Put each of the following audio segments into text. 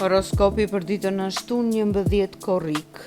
Horoskopi për ditën e shtunë 11 korrik.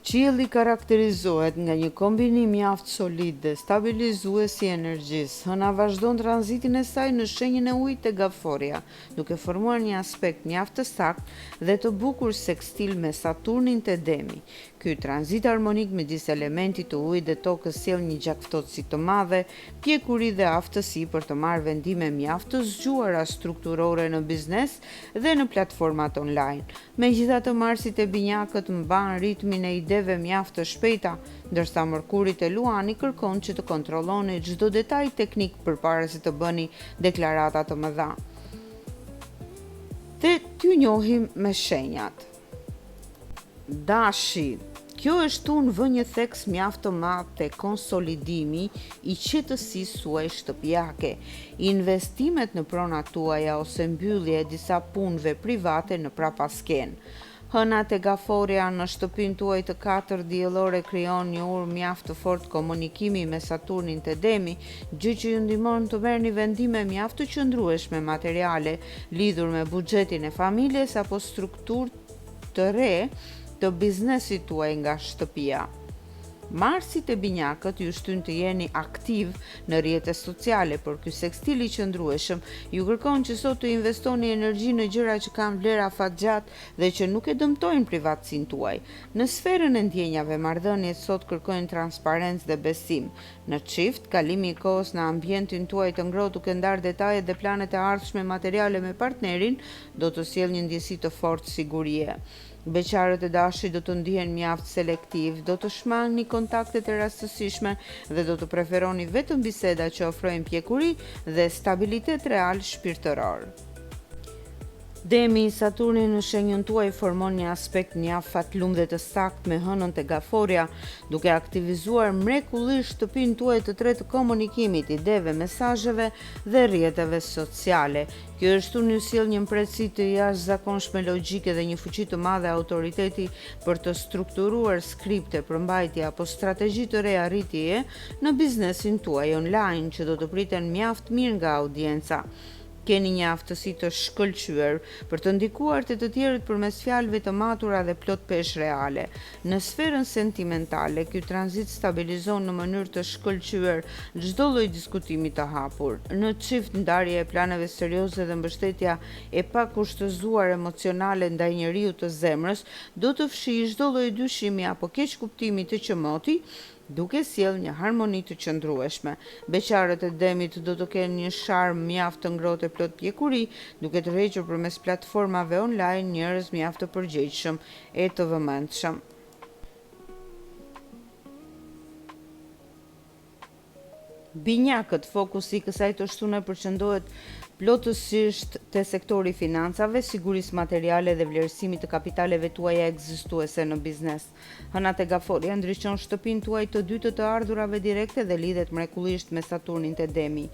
Qielli karakterizohet nga një kombinim mjaft solid dhe stabilizues i energjisë. Hëna vazhdon tranzitin e saj në shenjën e ujit te Gaforrja, duke formuar një aspekt mjaft të saktë dhe të bukur sekstil me Saturnin te Demi. Ky tranzit harmonik midis elementit të ujit dhe tokës sjell një gjakftohtësi të madhe, pjekuri dhe aftësi për të marrë vendime mjaft të zgjuara strukturore në biznes dhe në platformat online. Megjithatë Marsi te Binjakët mban ritmin e ideve mjaft të shpejta, ndërsa Mërkuri te Luani kërkon që të kontrolloni çdo detaj teknik përpara se të bëni deklarata të mëdha. Dhe t'ju njohim me shenjat. Dashi, Kjo e shtunë vë një theks mjaft të madh te konsolidimi i qetësisë suaj shtëpiake. Investimet në pronat tuaja ose mbyllja e disa punëve private në prapaskenë. Hëna te Gaforrja në shtëpinë tuaj të katërt diellore krijon një urë mjaft të fortë komunikimi me Saturnin te Demi, gjë që ju ndihmon të merrni vendime mjaft të qëndrueshme materiale lidhur me buxhetin e familjes apo strukturë të re të biznesit tuaj nga shtëpia. Marsi te Binjakët ju shtyn të jeni aktiv në rrjete sociale, por ky sekstil i qëndrueshëm ju kërkon që sot të investoni energji në gjëra që kanë vlerë afatgjatë dhe që nuk e dëmtojnë privatësinë tuaj. Në sferën e ndjenjave, marrëdhëniet sot kërkojnë transparencë dhe besim. Në çift, kalimi i kohës në ambientin tuaj të ngrohtë duke ndarë detajet dhe planet e ardhshme materiale me partnerin do të sjellë një ndjesi të fortë sigurie. Beqarët e Dashit do të ndihen mjaft selektivë, do të shmangni kontaktet e rastësishme dhe do të preferoni vetëm biseda që ofrojnë pjekuri dhe stabilitet real shpirtëror. Demi, Saturni në shenjën tuaj formon një aspekt mjaft fatlum dhe të saktë me Hënën te Gaforrja, duke aktivizuar mrekullisht shtëpinë tuaj të tretë të komunikimit, ideve, mesazheve dhe rrjeteve sociale. Kjo e shtunë ju sjell një mprehtësi të jashtëzakonshme logjike dhe një fuqi të madhe autoriteti për të strukturuar skripte, përmbajtje apo strategji të reja rritjeje në biznesin tuaj online, që do të priten mjaft mirë nga audienca. Keni një aftësi të shkëlqyer për të ndikuar te të tjerët përmes fjalëve të matura dhe plot peshë reale. Në sferën sentimentale, ky tranzit stabilizon në mënyrë të shkëlqyer çdo lloj diskutimi të hapur. Në çift, ndarja e planeve serioze dhe mbështetja e pakushtëzuar emocionale ndaj njeriut të zemrës do të fshijë çdo lloj dyshimi apo keqkuptimi të qëmoti duke sjellë një harmoni të qëndrueshme. Beqarët e Demit do të kenë një sharm mjaft të ngrohtë e plot pjekuri, duke tërhequr përmes platformave online njerëz mjaft të përgjegjshëm e të vëmendshëm. Binjakët, fokusi i kësaj të shtune përqendrohet plotësisht te sektori i financave, sigurisë materiale dhe vlerësimit të kapitaleve tuaja ekzistuese në biznes. Hëna te Gaforrja ndriçon shtëpinë tuaj të dytë të të ardhurave direkte dhe lidhet mrekullisht me Saturnin te Demi,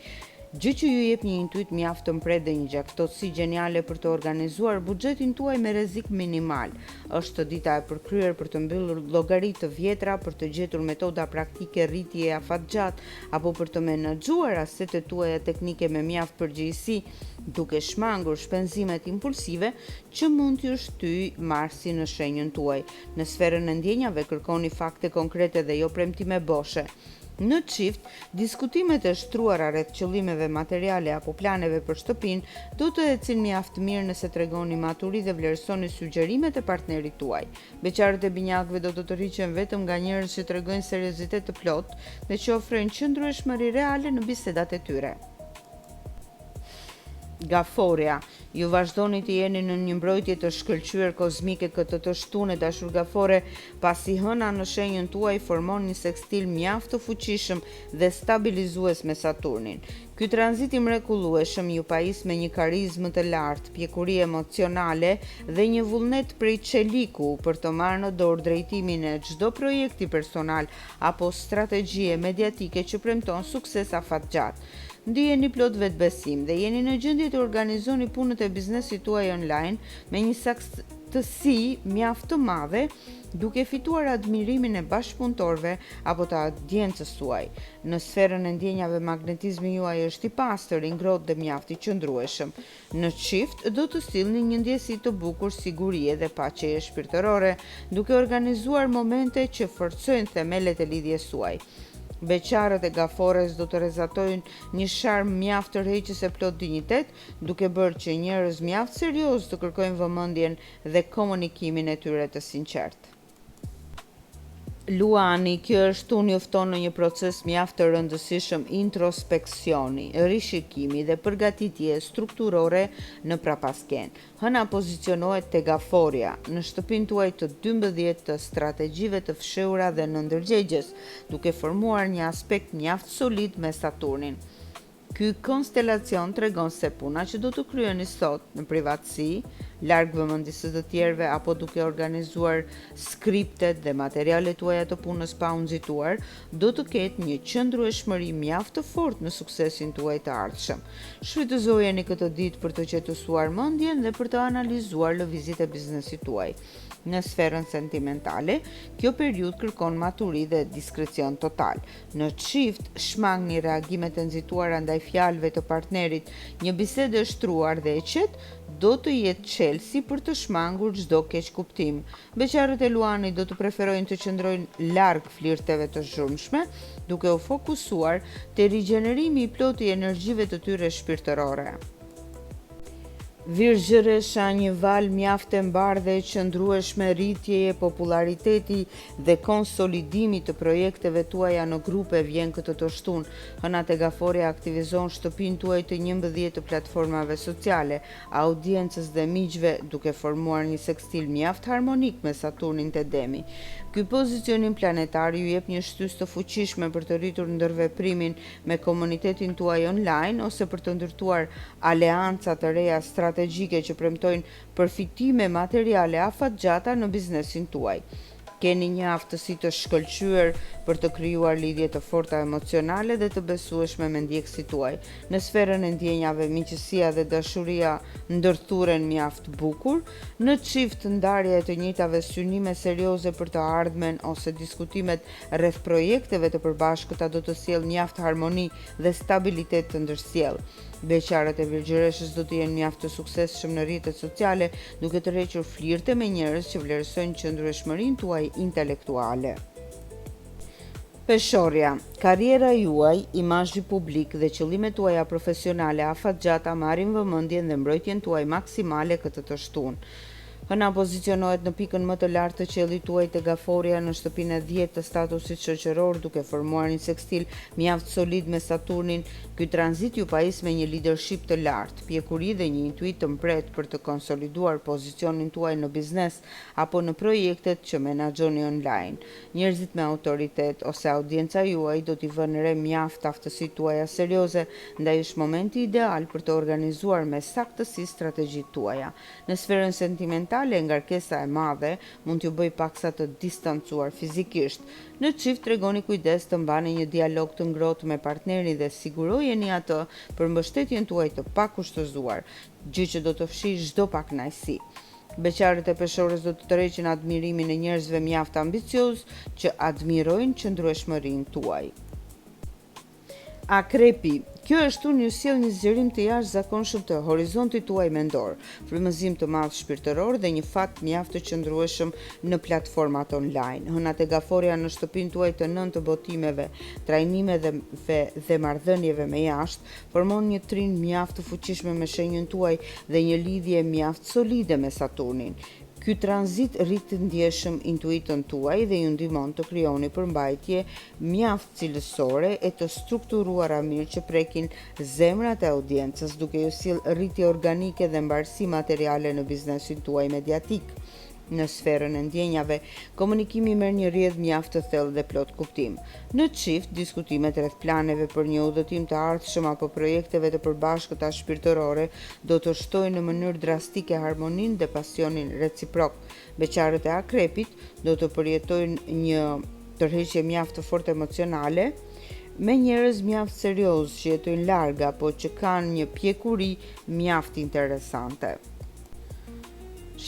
gjë që ju jep një intuitë mjaft të mprehtë dhe një gjakftohtësi gjeniale për të organizuar buxhetin tuaj me rrezik minimal. Është dita e përkryer për të mbyllur llogari të vjetra, për të gjetur metoda praktike rritjeje afatgjatë apo për të menaxhuar asetet tuaja teknike me mjaft përgjegjësi, duke shmangur shpenzimet impulsive që mund t'ju shtyjë Marsi në shenjën tuaj. Në sferën e ndjenjave kërkoni fakte konkrete dhe jo premtime boshe. Në çift, diskutimet e shtruara rreth qëllimeve materiale apo planeve për shtëpinë do të ecin mjaft mirë nëse tregoni maturi dhe vlerësoni sugjerimet e partnerit tuaj. Beqarët e Binjakëve do të tërhiqen vetëm nga njerëz që tregojnë seriozitet të plotë dhe që ofrojnë qëndrueshmëri reale në bisedat e tyre. Gaforrja, ju vazhdoni të jeni nën një mbrojtje të shkëlqyer kozmike këtë të shtunë, e dashur Gaforre, pasi Hëna në shenjën tuaj formon një sekstil mjaft të fuqishëm dhe stabilizues me Saturnin. Ky tranzit i mrekullueshëm ju pajis me një karizmë të lartë, pjekuri emocionale dhe një vullnet prej çeliku për të marrë në dorë drejtimin e çdo projekti personal apo strategjie mediatike që premton sukses afatgjatë. Ndiheni plot vetëbesim dhe jeni në gjendje të organizoni punët e biznesit tuaj online me një. qetësi mjaft të madhe, duke fituar admirimin e bashkëpunëtorëve apo të audiencës suaj. Në sferën e ndjenjave magnetizmi juaj është i pastër, i ngrohtë dhe mjaft i qëndrueshëm. Në çift do të sillni një ndjesi të bukur sigurie dhe paqeje shpirtërore, duke organizuar momente që forcojnë themelet e lidhjes suaj. Beqarët e Gaforres do të rrezatojnë një sharm mjaft tërheqës e plot dinjitet, duke bërë që njerëz mjaft seriozë të kërkojnë vëmendjen dhe komunikimin e tyre të sinqertë. Luani, kjo e shtunë ju fton në një proces mjaft të rëndësishëm introspeksioni, rishikimi dhe përgatitje strukturore në prapaskenë. Hëna pozicionohet te Gaforrja, në shtëpinë tuaj të 12 të strategjive të fshehura dhe nënndërgjegjes, duke formuar një aspekt mjaft solid me Saturnin. Ky konstelacion tregon se puna që do të kryeni sot në privatësi, larg vëmendjes së të tjerëve apo duke organizuar skriptet dhe materialet tuaja të punës pa u nxituar, do të ketë një qëndrueshmëri mjaft të fortë në suksesin tuaj të ardhshëm. Shfrytëzojeni këtë ditë për të qetësuar mendjen dhe për të analizuar lëvizjet e biznesit tuaj. Në sferën sentimentale, kjo periudhë kërkon maturi dhe diskrecion total. Në çift, shmangni reagimet e nxituara ndaj fjalëve të partnerit. Një bisedë e shtruar dhe e qetë do të jetë çelësi për të shmangur çdo keqkuptim. Beqarët e Luanit do të preferojnë të qëndrojnë larg flirteve të zhurmshme, duke u fokusuar te rigjenerimi i plotë i energjive të tyre shpirtërore. Virgjëresha, një valë mjaft e mbarë dhe e qëndrueshme rritjeje popullariteti dhe konsolidimi të projekteve tuaja në grupe vjen këtë të shtunë. Hëna te Gaforrja aktivizon shtëpinë tuaj të 11 të platformave sociale, audiencës dhe miqve, duke formuar një sekstil mjaft harmonik me Saturnin te Demi. Ky pozicionim planetar ju jep një shtysë të fuqishme për të rritur ndërveprimin me komunitetin tuaj online ose për të ndërtuar aleanca të reja strategjike që premtojnë përfitime materiale afatgjata në biznesin tuaj. Keni një aftësi të shkëlqyer për të krijuar lidhje të forta emocionale dhe të besueshme me ndjekësit tuaj. Në sferën e ndjenjave, miqësia dhe dashuria ndërthuren mjaft bukur. Në çift, ndarja e të njëjtave synime serioze për të ardhmen ose diskutimet rreth projekteve të përbashkëta do të sjellë mjaft harmoni dhe stabilitet të ndërsjellë. Beqarët e Virgjëreshës do të jenë mjaft të suksesshëm në rrjetet sociale, duke tërhequr flirte me njerëz që vlerësojnë qëndrueshmërinë tuaj intelektuale. Peshorja, Karriera juaj, imazhi publik dhe qëllimet tuaja profesionale afatgjata marrin vëmendjen dhe mbrojtjen tuaj maksimale këtë të shtunë. Hëna pozicionohet në pikën më të lartë të qiellit tuaj te Gaforrja në shtëpinë e dhjetë të statusit shoqëror duke formuar një sekstil mjaft solid me Saturnin. Ky tranzit ju pajis me një lidership të lartë, pjekuri dhe një intuitë të mprehtë për të konsoliduar pozicionin tuaj në biznes apo në projektet që menaxhoni online. Njerëzit me autoritet ose audienca juaj do t'i vënë re mjaft aftësitë tuaja serioze, ndaj është momenti ideal për të organizuar me saktësi strategjitë tuaja. Në sferën sentimentale, ngarkesa e madhe mund t'ju bëjë paksa të distancuar fizikisht. Në çift tregoni kujdes të mbani një dialog të ngrohtë me partnerin dhe sigurojeni atë për mbështetjen tuaj të pakushtëzuar, gjë që do të fshijë çdo pakënaqësi. Beqarët e Peshores do të tërheqin admirimin e njerëzve mjaft ambiciozë që admirojnë qëndrueshmërinë tuaj. Akrepi, Kjo e shtunë ju sjell një zgjerim të jashtëzakonshëm të horizontit tuaj mendor, frymëzim të madh shpirtëror dhe një fat mjaft të qëndrueshëm në platformat online. Hëna te Gaforrja në shtëpinë tuaj të nëntë të botimeve, trajnimeve dhe marrëdhënieve me jashtë, formon një trin mjaft të fuqishme me shenjën tuaj dhe një lidhje mjaft solide me Saturnin. Ky tranzit rrit ndjeshëm intuitën tuaj dhe ju ndihmon të krijoni përmbajtje mjaft cilësore e të strukturuara mirë që prekin zemrat e audiencës, duke ju sjellë rritje organike dhe mbarësi materiale në biznesin tuaj mediatik. Në sferën e ndjenjave, komunikimi merr një rrjedhë mjaft të thellë dhe plot kuptim. Në çift, diskutimet rreth planeve për një udhëtim të ardhshëm apo projekteve të përbashkëta shpirtërore do të shtojnë në mënyrë drastike harmoninë dhe pasionin reciprok. Beqarët e Akrepit do të përjetojnë një tërheqje mjaft të fortë emocionale me njerëz mjaft seriozë që jetojnë larg apo që kanë një pjekuri mjaft interesante.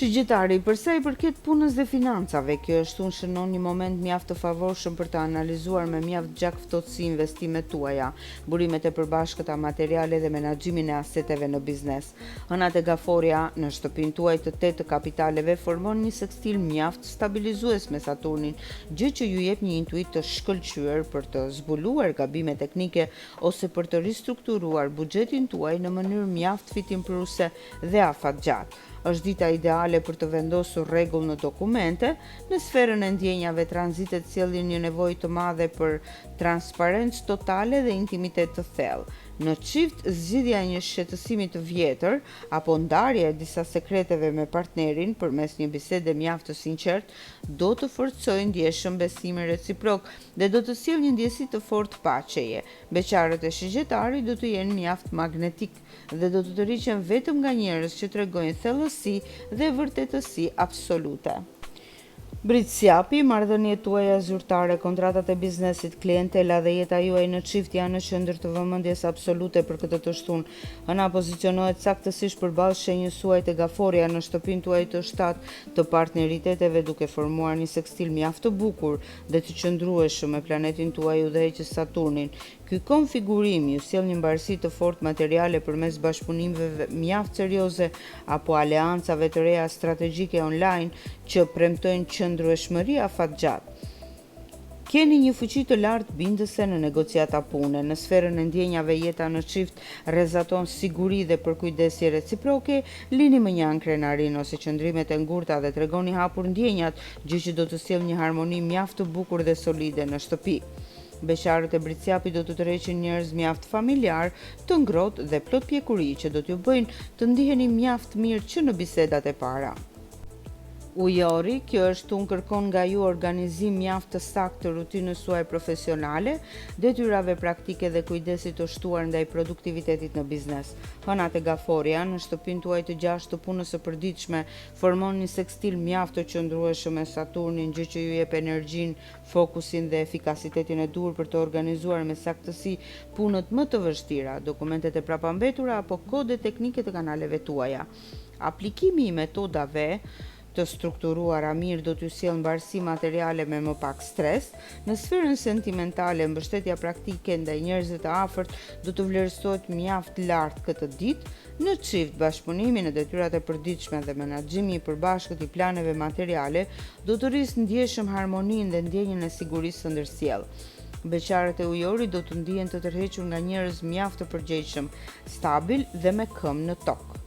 Shigjetari, për sa i përket punës dhe financave, kjo e shtunë shënon një moment mjaft të favorshëm për të analizuar me mjaft gjakftohtësi investimet tuaja, burimet e përbashkëta materiale dhe menaxhimin e aseteve në biznes. Hëna te Gaforrja, në shtëpinë tuaj të tetë të kapitaleve formon një sekstil mjaft stabilizues me Saturnin, gjë që ju jep një intuitë të shkëlqyer për të zbuluar gabime teknike ose për të ristrukturuar buxhetin tuaj në mënyrë mjaft fitimprurëse dhe afatgjatë. Është dita ideale për të vendosur rregull në dokumente. Në sferën e ndjenjave, tranzitet sjellin një nevojë të madhe për transparencë totale dhe intimitet të thellë. Në çift, zgjidhja e një shqetësimi të vjetër apo ndarja e disa sekreteve me partnerin përmes një bisede mjaft të sinqertë do të forcojë ndjeshëm besimin reciprok dhe do të sjellë një ndjesi të fortë paqeje. Beqarët e Shigjetarit do të jenë mjaft magnetikë dhe do të tërhiqen vetëm nga njerëz që tregojnë thellësi dhe vërtetësi absolute. Bricjapi, marrëdhëniet tuaja zyrtare, kontratat e biznesit, klientela dhe jeta juaj në çift janë në qendër të vëmendjes absolute për këtë të shtunë. Hëna pozicionohet saktësisht përballë shenjës suaj te Gaforrja në shtëpinë tuaj të shtatë të partneriteteve duke formuar një sekstil mjaft të bukur dhe të qëndrueshëm me planetin tuaj udhëheqës Saturnin. Ky konfigurim ju sjell një mbarësi të fortë materiale përmes bashkëpunimeve mjaft serioze apo aleancave të reja strategjike online që premtojnë qëndrueshmëri afatgjatë. Keni një fuqi të lartë bindëse në negociata pune. Në sferën e ndjenjave jeta në çift rrezaton siguri dhe përkujdesje reciproke, lini mënjanë krenarinë ose qëndrimet e ngurta dhe tregoni hapur ndjenjat, gjë që do të sjellë një harmoni mjaft të bukur dhe solide në shtëpi. Beqarët e Bricjapit do të tërheqin njerëz mjaft familjarë, të ngrohtë dhe plot pjekuri që do t'ju bëjnë të ndiheni mjaft mirë që në bisedat e para. Ujori, kjo e shtunë kërkon nga ju organizim mjaft të saktë të rutinës suaj profesionale, detyrave praktike dhe kujdesit të shtuar ndaj produktivitetit në biznes. Hëna te Gaforrja, në shtëpinë tuaj të gjashtë të punës së përditshme, formon një sekstil mjaft të qëndrueshëm me Saturnin, gjë që ju jep energjinë fokusin dhe efikasitetin e duhur për të organizuar me saktësi punët më të vështira, dokumentet e prapambetura apo kodet teknike të kanaleve tuaja. Aplikimi i metodave të strukturuara mirë do t'ju sjellë mbarësi materiale me më pak stres. Në sferën sentimentale, mbështetja praktike ndaj njerëzve të afërt do të vlerësohet mjaft lart këtë ditë. Në çift, bashkëpunimi në detyrat e përditshme dhe menaxhimi i përbashkët i planeve materiale do të rrisë ndjeshëm harmoninë dhe ndjenjën e sigurisë së ndërsjellë. Beqarët e Ujorit do të ndihen të tërhequr nga njerëz mjaft të përgjegjshëm, stabil dhe me këmbë në tokë.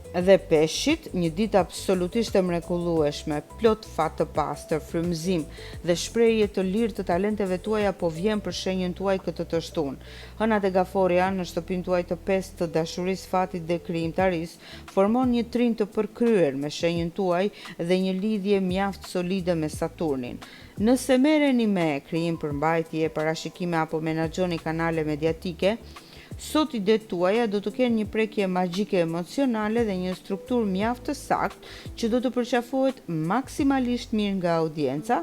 Dhe Peshqit, një ditë absolutisht e mrekullueshme, plot fat të pastër, frymëzim dhe shprehje të lirë të talenteve tuaja po vjen për shenjën tuaj këtë të shtunë. Hëna te Gaforrja, në shtëpinë tuaj të pestë të dashurisë, fatit dhe krijimtarisë, formon një trin të përkryer me shenjën tuaj dhe një lidhje mjaft solide me Saturnin. Nëse merreni me krijim përmbajtje, parashikime apo menaxhoni kanale mediatike, sot idetë tuaja do të kenë një prekje magjike emocionale dhe një strukturë mjaft të saktë që do të përqafohet maksimalisht mirë nga audienca,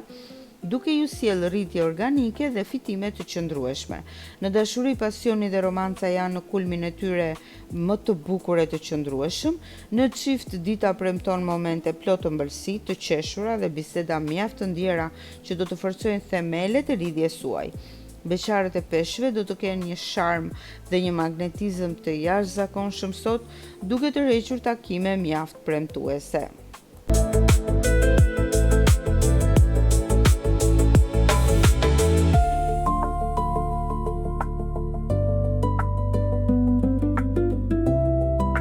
duke ju sjellë rritje organike dhe fitime të qëndrueshme. Në dashuri, pasioni dhe romanca janë në kulmin e tyre më të bukur e të qëndrueshëm. Në çift, dita premton momente plot ëmbëlsi, të qeshura dhe biseda mjaft të ndjera që do të forcojnë themelet e lidhjes suaj. Beqarët e Peshqve do të kenë një sharm dhe një magnetizëm të jashtëzakonshëm sot, duke tërhequr takime mjaft premtuese.